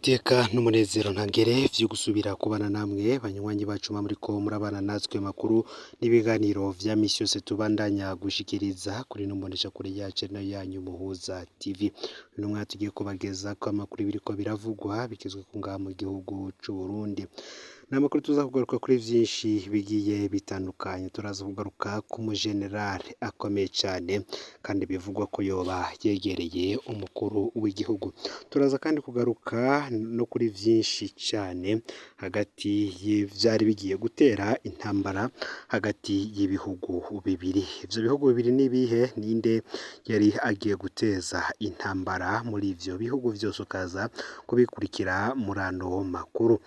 Niteka n'umunezero ntangere vyo gusubira kubana namwe banywanyi bacu muriko murabana natwe makuru n'ibiganiro vya misi yose tubandanya gushikiriza kuri ino mboneshakure yacu nayo yanyu Muhuza TV. Uyu mwanya tugiye kubagezako amakuru biriko biravugwa bigezweho ngaha mu gihugu c'Uburundi. Ni amakuru tuza kugaruka kuri vyinshi bigiye bitandukanye, turaza kugaruka ku mujenerali akomeye cane kandi bivugwa ko yoba yegereye umukuru w'igihugu. Turaza kandi kugaruka no kuri vyinshi cane hagati y'ivyari bigiye gutera intambara hagati y'ibihugu bibiri. Ivyo bihugu bibiri n'ibihe? Ninde yari agiye guteza intambara muri ivyo bihugu vyose? Ukaza kubikurikira muri ano makuru.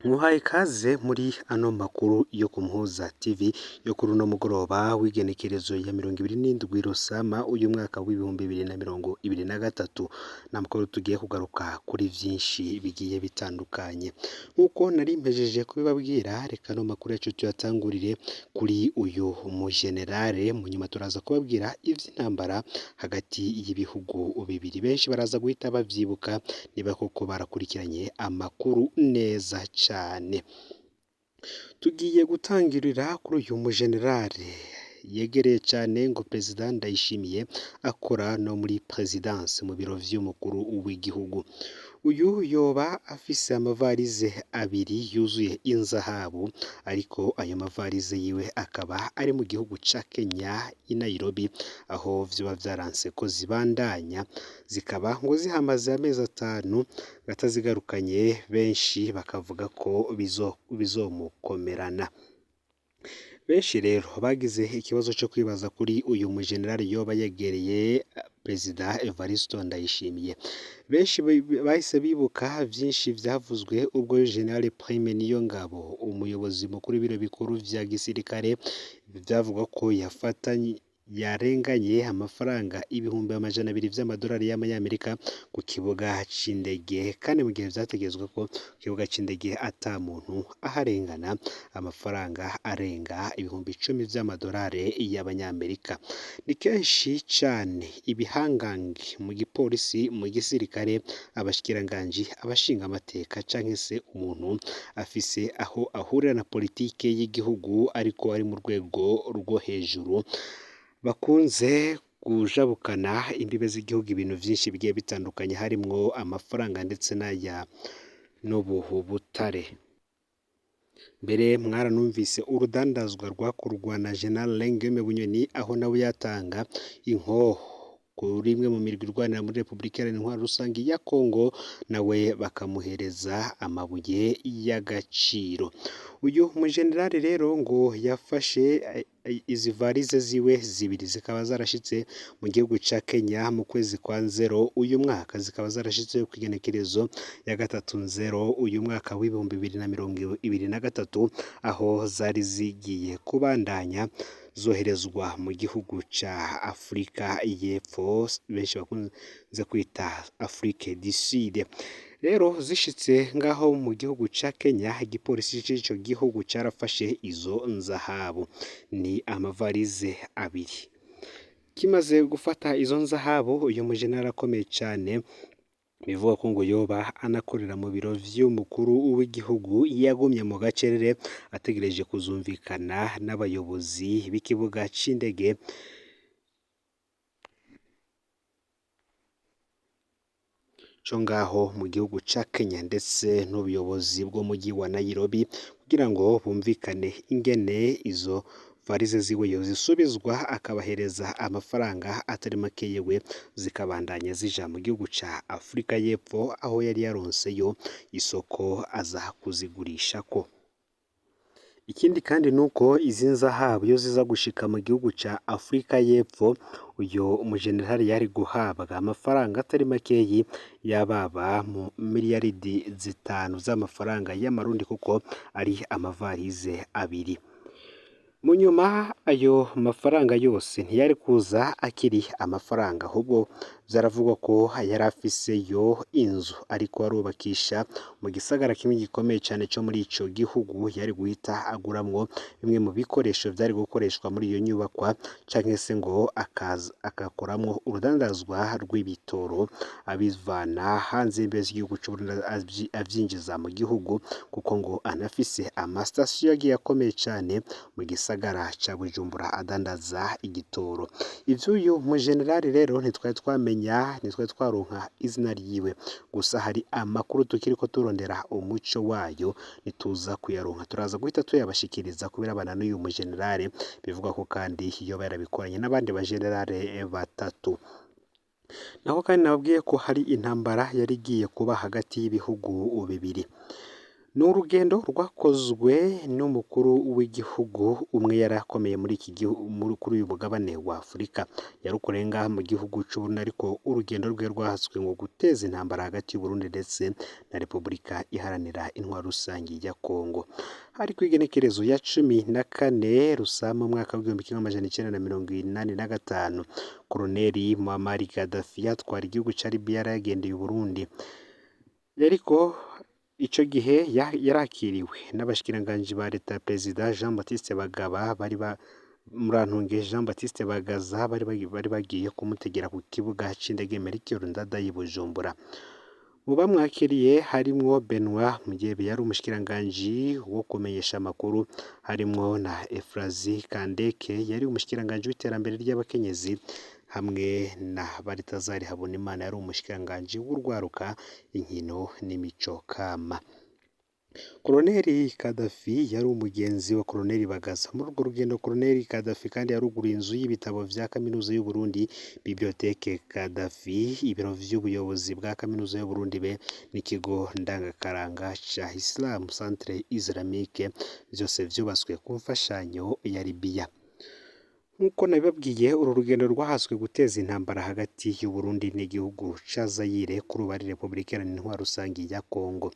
Muhaye ikaze muri ano makuru yo ku Muhuza TV yo kuri uno mugoroba w'igenekerezo ya 27 Rusama uyu mwaka w'2023. Ni amakuru tugiye kugaruka kuri vyinshi bigiye bitandukanye. Nk'uko nari mpejeje kubibabwira, reka ano makuru yacu tuyatangurire kuri uyu mujenerale, mu nyuma turaza kubabwira ivy'intambara hagati y'ibihugu bibiri. Benshi baraza guhita bavyibuka niba koko barakurikiranye amakuru neza cane. Tugiye gutangirira kuri uyu mujenerale yegereye cane ngo Perezida Ndayishimiye, akora no muri Presidence mu biro vy'umukuru w'igihugu. Uyu yoba afise amavarize abiri yuzuye inzahabu, ariko ayo mavarize yiwe akaba ari mu gihugu ca Kenya i Nairobi, aho vyoba vyaranse ko zibandanya, zikaba ngo zihamaze amezi 5 atazigarukanye, benshi bakavuga ko bizomukomerana. Benshi rero bagize ikibazo co kwibaza kuri uyu mujenerali yoba yegereye Perezida Evariste Ndayishimiye. Benshi bahise bibuka vyinshi vyavuzwe ubwo General Prime Niyongabo, umuyobozi mukuru w'ibiro bikuru vya gisirikare, vyavugwa ko yafatanye yarenganye amafaranga 200,000 vy'amadolari y'amanyamerika ku kibuga c'indege, kandi mu gihe vyategetswe ko ku kibuga c'indege ata muntu aharengana amafaranga arenga 10,000 vy'amadolari y'abanyamerika. Ni kenshi cane ibihangange mu gipolisi, mu gisirikare, abashikiranganji, abashingamateka canke se umuntu afise aho ahurira na politike y'igihugu ariko ari mu rwego rwo hejuru, bakunze kujabukana imbibe z'igihugu ibintu vyinshi bigiye bitandukanye, harimwo amafaranga ndetse n'aya n'ubuhubutare. Mbere mwaranumvise urudandazwa rwakorwa na General Lengeme Bunyoni, aho nawe yatanga inkoho kuri imwe mu mirwi irwanira muri Repubulika Iharanira Intwaro Rusangi ya Kongo, nawe bakamuhereza amabuye y'agaciro. Uyu mujenerali rero ngo yafashe izi varize ziwe zibiri, zikaba zarashitse mu gihugu ca Kenya mu kwezi kwa nzero uyu mwaka, zikaba zarashitse ku igenekerezo ya 3 nzero uyu mwaka w'2023, aho zari zigiye kubandanya zoherezwa mu gihugu ca Afurika y'Epfo, benshi bakunze kwita Afrique du Sud. Rero zishitse ngaho mu gihugu ca Kenya, igipolisi c'ico gihugu carafashe izo nzahabu, ni amavarize abiri. Kimaze gufata izo nzahabu, uyu mujenerali akomeye cane bivugwa ko ngo yoba anakorera mu biro vy'umukuru w'igihugu, yagumye mu gacerere ategereje kuzumvikana n'abayobozi b'ikibuga c'indege co ngaho mu gihugu ca Kenya ndetse n'ubuyobozi bw'umuji wa Nairobi, kugira ngo bumvikane ingene izo varize ziwe yozisubizwa, akabahereza amafaranga atari make, yewe zikabandanya zija mu gihugu ca Afurika y'Epfo, aho yari yaronseyo isoko aza kuzigurishako. Ikindi kandi nuko izi nzahabu iyo ziza gushika mu gihugu ca Afurika y'Epfo, uyu mujenerali yari guhabwa amafaranga atari makeyi, yababa mu miliyaridi 5 z'amafaranga y'amarundi, kuko ari amavarize abiri. Mu nyuma ayo mafaranga yose ntiyari kuza akiri amafaranga, ahubwo Vyaravugwa ko yari afiseyo inzu ariko arubakisha mu gisagara kimwe gikomeye cane co muri ico gihugu, yari guhita aguramwo bimwe mu bikoresho vyari gukoreshwa muri iyo nyubakwa, canke se ngo akaza agakoramwo urudandazwa rw'ibitoro abivana hanze y'imbibe z'igihugu c'Uburundi avyinjiza mu gihugu, kuko ngo anafise amasitasiyo agiye akomeye cane mu gisagara ca Bujumbura adandaza igitoro. Ivy'uyu mujenerali rero ntitwari twamenya, ntitwari twaronka izina ryiwe, gusa hari amakuru tukiriko turondera umuco wayo, nituza kuyaronka turaza guhita tuyabashikiriza kubirabana n'uyu mujenerali, bivugwa ko kandi yoba yarabikoranye n'abandi bajenerale batatu. Naho kandi nababwiye ko hari intambara yari igiye kuba hagati y'ibihugu bibiri. Ni urugendo rwakozwe n'umukuru w'igihugu umwe yari akomeye muri iki gihugu, kuri uyu mugabane wa Afurika, yarukoreye ngaha mu gihugu c'Uburundi, ariko urugendo rwe rwahatswe ngo guteza intambara hagati y'Uburundi ndetse na Repubulika Iharanira Intwaro Rusangi ya Kongo. Hari kw'igenekerezo ya 14 Rusama umwaka w'1985, Koloneli Muammar Gaddafi yatwara igihugu ca Libya yaragendeye Uburundi. Ariko ico gihe yarakiriwe n'abashikiranganji ba leta ya Perezida Jean Baptiste Bagaba bari ba Murantunge Jean Baptiste Bagaza bari bagiye kumutegera ku kibuga c'indege Melchior Ndadaye i Bujumbura. Mu bamwakiriye harimwo Benoit Mugyebe yari umushikiranganji wo kumenyesha amakuru, harimwo na Efrazi Kandeke yari umushikiranganji w'iterambere ry'abakenyezi, hamwe na Baltazar Habonimana yari umushikiranganji w'urwaruka, inkino n'imico kama. Koloneli Gaddafi yari umugenzi wa Koloneli Bagaza. Muri urwo rugendo Koloneli Gaddafi kandi yaruguruye inzu y'ibitabo vya Kaminuza y'Uburundi, Bibliothèque Gaddafi, ibiro vy'ubuyobozi bwa Kaminuza y'Uburundi be n'ikigo ndangakaranga ca Islam Centre Islamique, vyose vyubatswe ku mfashanyo ya Libya. Nk'uko nabibabwiye, uru rugendo rwahaswe guteza intambara hagati y'Uburundi n'igihugu ca Zaire, kuri ubu ari Repubulika Iharanira Intwaro Rusangi ya Kongo.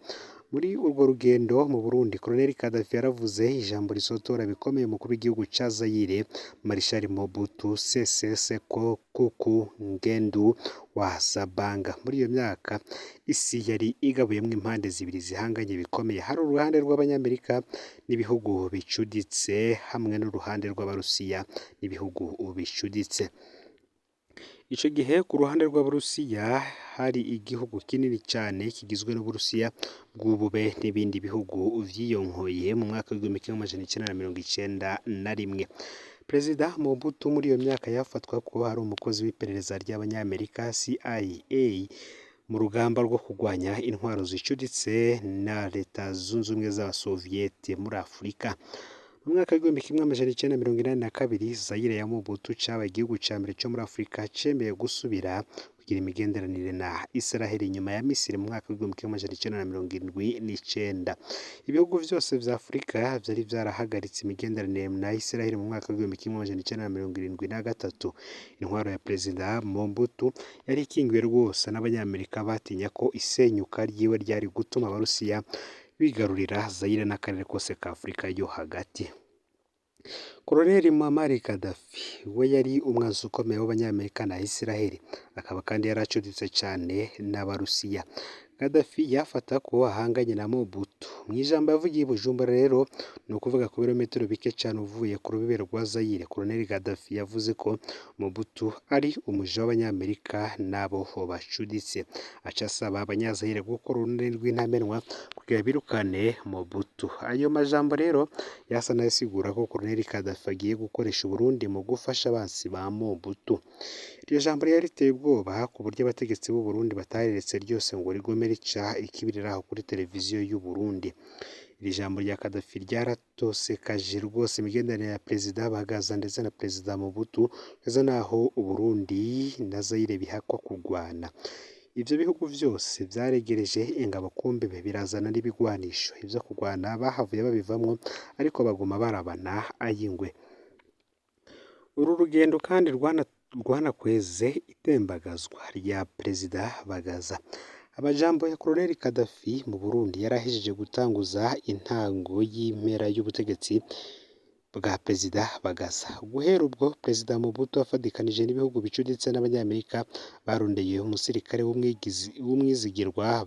Muri urwo rugendo mu Burundi, Colonel Gaddafi yaravuze ijambo risotora bikomeye umukuru w'igihugu ca Zaire, Marshal Mobutu Sese Seko Kuku Ngendu wa Zabanga. Muri iyo myaka isi yari igabuyemwo impande zibiri zihanganye bikomeye, hari uruhande rw'Abanyamerika n'ibihugu bicuditse hamwe n'uruhande rw'Abarusiya n'ibihugu bicuditse. Ico gihe ku ruhande rw'Abarusiya hari igihugu kinini cane kigizwe n'Uburusiya bw'ubube n'ibindi bihugu vyiyonkoye mu mwaka w'1991. Perezida Mobutu muri iyo myaka yafatwa ko ari umukozi w'iperereza ry'Abanyamerika CIA mu rugamba rwo kurwanya intwaro zicuditse na Leta Zunze Ubumwe z'Abasoviyete muri Afurika. Mu mwaka w'1982 Zaire ya Mobutu cabaye igihugu ca mbere co muri Afurika cemeye gusubira kugira imigenderanire na Israel inyuma ya Misiri mu mwaka w'1979. Ibihugu vyose vya Afurika vyari vyarahagaritse imigenderanire na Israel mu mwaka w'1973. Intwaro ya Perezida Mobutu yari ikingiwe rwose n'Abanyamerika batinya ko isenyuka ryiwe ryari gutuma Abarusiya bigarurira Zaire n'akarere kose ka Afurika yo hagati. Koloneli Muammar Gaddafi we yari umwanzi ukomeye w'Abanyamerika na Israel, akaba kandi yaracuditse cane n'Abarusiya. Gaddafi yafata ko ahanganye na Mobutu. Mu ijambo yavugiye i Bujumbura rero, ni ukuvuga ku birometero bike cane uvuye ku rubibero rwa Zaire, Koloneli Gaddafi yavuze ko Mobutu ari umuja w'Abanyamerika n'abo bacuditse, aca asaba Abanyazayire gukora urunani rw'intamenwa kugira birukane Mobutu. Ayo majambo rero yasa n'ayasigura ko Koloneli Gaddafi agiye gukoresha Uburundi mu gufasha abansi ba Mobutu. Iryo jambo ryari riteye ubwoba ku buryo abategetsi b'u Burundi batareretse ryose ngo rigume rica ikibiriraho kuri televiziyo y'u Burundi. Iri jambo rya Gaddafi ryaratosekaje rwose imigenderanire ya Perezida Bagaza ndetse na Perezida Mobutu, kugeza n'aho Uburundi na Zaire bihakwa kugwana. Ivyo bihugu vyose vyaregereje ingabo ku mbibe birazana n'ibigwanisho. Ivyo kugwana bahavuye babivamwo, ariko baguma barabana ay'ingwe. Uru rugendo kandi rwanakweze itembagazwa rya Perezida Bagaza. Amajambo ya Koloneli Gaddafi mu Burundi yarahejeje gutanguza intango y'impera y'ubutegetsi bwa Perezida Bagaza. Guhera ubwo Perezida Mobutu afadikanije n'ibihugu bicuditse n'Abanyamerika barondeye umusirikare w'umwizigirwa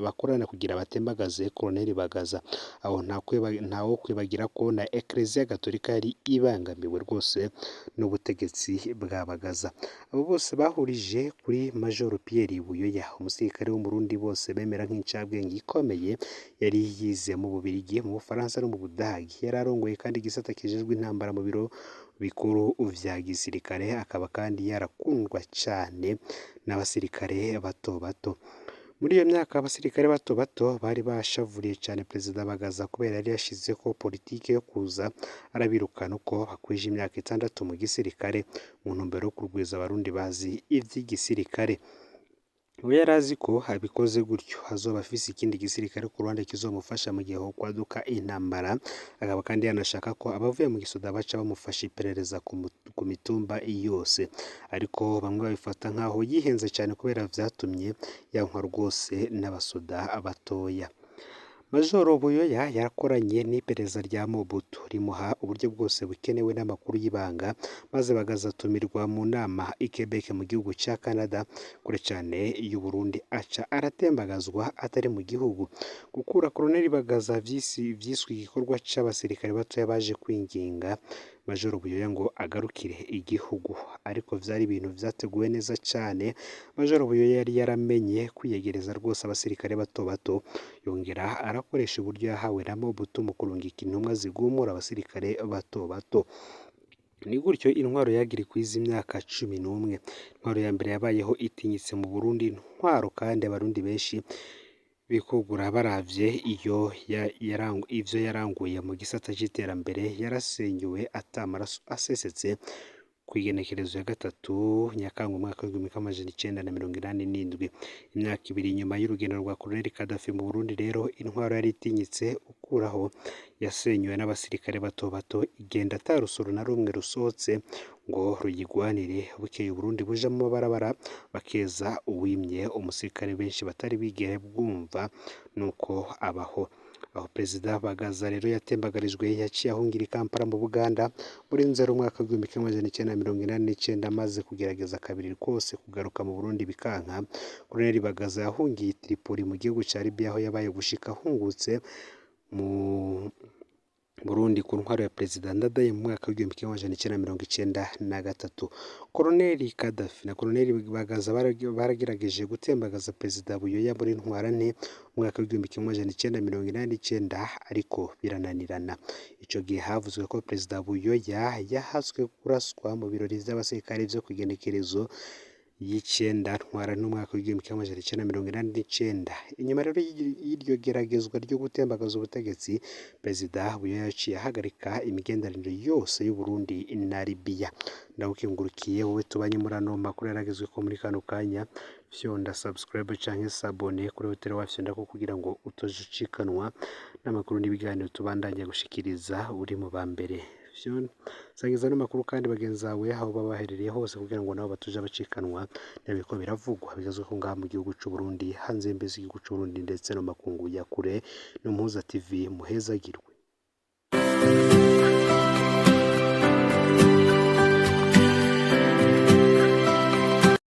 bakorana kugira batembagaze Colonel Bagaza. Aho ntawo kwibagira ko na Eklezia Gatolika yari ibangamiwe rwose n'ubutegetsi bwa Bagaza. Abo bose bahurije kuri Major Pierre Buyoya, umusirikare w'Umurundi bose bemera nk'incabwenge ikomeye, yari yize mu Bubiligi, mu Bufaransa no mu Budagi. Yari arongoye kandi igisata kijejwe intambara mu biro bikuru vya gisirikare, akaba kandi yarakundwa cane n'abasirikare bato bato. Muri iyo myaka abasirikare bato bato bari bashavuriye cane Perezida Bagaza kubera yari yashizeko politike yo kuza arabirukana uko bakwije imyaka 6 mu gisirikare, mu ntumbero yo kurwiza Abarundi bazi ivy'igisirikare. We yari azi ko abikoze gutyo azoba afise ikindi gisirikare ku ruhande kizomufasha mu gihe hokwaduka intambara, akaba kandi yanashaka ko abavuye mu gisoda baca bamufasha iperereza ku mitumba yose. Ariko bamwe babifata nk'aho yihenze cane kubera vyatumye yankwa rwose n'abasoda batoya. Majoro Buyoya yarakoranye n'iperereza rya Mobutu rimuha uburyo bwose bukenewe n'amakuru y'ibanga, maze bagazatumirwa mu nama i Quebec mu gihugu ca Canada, kure cane y'u Burundi, aca aratembagazwa atari mu gihugu. Gukura Colonel Bagaza vyiswe igikorwa c'abasirikare batoya baje kwinginga Majoro Buyoya ngo agarukire igihugu, ariko vyari ibintu vyateguwe neza cane. Majoro Buyoya yari yaramenye kwiyegereza rwose abasirikare bato bato, yongera arakoresha uburyo yahawe na Mobutu mu kurungika intumwa zigumura abasirikare bato bato. Ni gutyo intwaro yagira ikwiza imyaka 11. Intwaro ya mbere yabayeho itinyitse mu Burundi, intwaro kandi Abarundi benshi bikugura baravye iyo ivyo yaranguye mu gisata c'iterambere. Yarasenyuwe ata maraso asesetse kw'igenekerezo ya 3 Nyakanga umwaka w'1987. Imyaka 2 nyuma y'urugendo rwa Colonel Gaddafi mu Burundi rero, intwaro yari itinyitse ukuraho yasenyuwe n'abasirikare bato bato, igenda ata rusoro na rumwe rusohotse ngo ruyigwanire. Bukeye Uburundi buja mu mabarabara bakeza uwimye umusirikare benshi batari bigere bwumva nuko abaho. Aho Perezida Bagaza rero yatembagarijwe, yaciye ahungira i Kampala mu Buganda muri Nzero umwaka w'1989, amaze kugerageza kabiri rwose kugaruka mu Burundi bikanka. Colonel Bagaza yahungiye i Tripoli mu gihugu ca Libya, aho yabaye gushika ahungutse mu Burundi ku ntwaro ya Perezida Ndadaye mu mwaka w'1993. Colonel Gaddafi na Colonel Bagaza baragerageje gutembagaza Perezida Buyoya muri Ntwarante umwaka w'1989, ariko birananirana. Ico gihe havuzwe ko Perezida Buyoya yahaswe kuraswa mu birori vy'abasirikare vyo kw'igenekerezo y'9 Ntwarante umwaka w'1989. Inyuma rero y'iryo geragezwa ryo gutembagaza ubutegetsi, Perezida Buyoya yaciye ahagarika imigenderanire yose y'u Burundi na Libya. Ndawukengurukiye wowe tubanye muri ano makuru yaragezweko muri kano kanya. Fyonda subscribe canke s'abonner kuri hoteli wafyondako kugira ngo utojucikanwa n'amakuru n'ibiganiro tubandanya gushikiriza uri mu ba mbere. Sangiza n'amakuru kandi bagenzi bawe aho baba baherereye hose kugira ngo nabo batuja bacikanwa n'ibiko biravugwa bigezweho ngaha mu gihugu c'u Burundi, hanze y'imbizi y'igihugu c'u Burundi ndetse no makungu ya kure. N'Umuhuza TV, muhezagirwe.